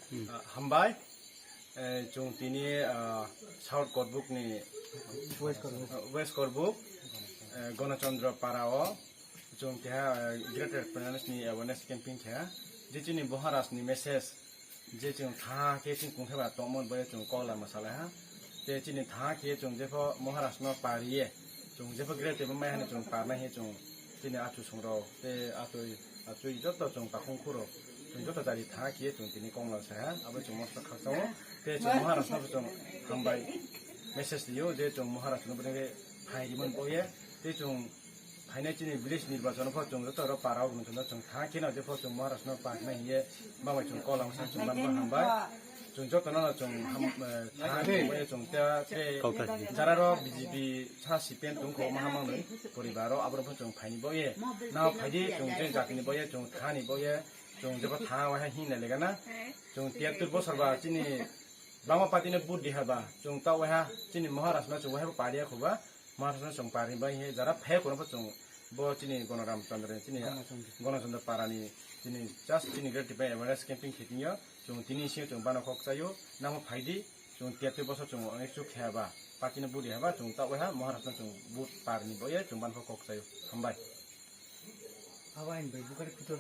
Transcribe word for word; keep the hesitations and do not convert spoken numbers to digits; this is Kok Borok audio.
Ah, hambai. Eh, chwng tini, ah, South Korbuk ni West Korbuk. Ah, West Korbuk, eh, Ganachandra Para o chwng keha, eh, Greater Finance ni awareness camping kha. Je chini Maharaj ni message, je chwng tha khe chwng kung khe ba tongmon bo chwng kok lama salai ha. Te chini tha khe chwng jepho Maharaj no pariye, chwng jepho Greater bo mai hani chwng parna hi chwng chini achu sung rok te atwi, atwi joto chwng takhung khuro chwng joto jari tha khe chwng tini kong lama sa ha. Abo chwng mosto khakchang o. Te chwng Maharaj no chwng hambai message liyo je chwng Maharaj no bwrwi phai rimon bo ye. Te chwng phainai chini village nirbachon pho chwng joto oro para o chwng tha khe no jepho chwng Maharaj no pa khe hiye bangbai chwng kok lama sa chwng ban hambai. Chwng joto no chwng ham, eh, tha khe chwng ta te jara ro B J P sa C P M tong kho ma hamang noi poribar ro abro pho chwng phaini bo ye. Na phaidi chwng je jati ni bo ye chwng tha ni bo ye chwng jepho tha wa hin le gana. Chwng tiyatur bosor ba chini bangma party no vote di haba chwng ta wa ha chini Maharaj no chwng wa ha pariya kho ba. Maharaj no chwng pari bai he jara phai kono pho chwng bo chini Gonoram Chandra chini Ganachandra. Ganachandra Para ni chini just chini Greater Tipraland awareness camping khe tini yo chwng tini sing chwng bano kok chayo namo phaidi chwng tiyatur bosor chwng onek chuk khe ba party no vote di haba chwng ta wa ha Maharaj no chwng vote par ni bo ye chwng ban kok chayo. Hambai. Abo ain bai bukari kuto.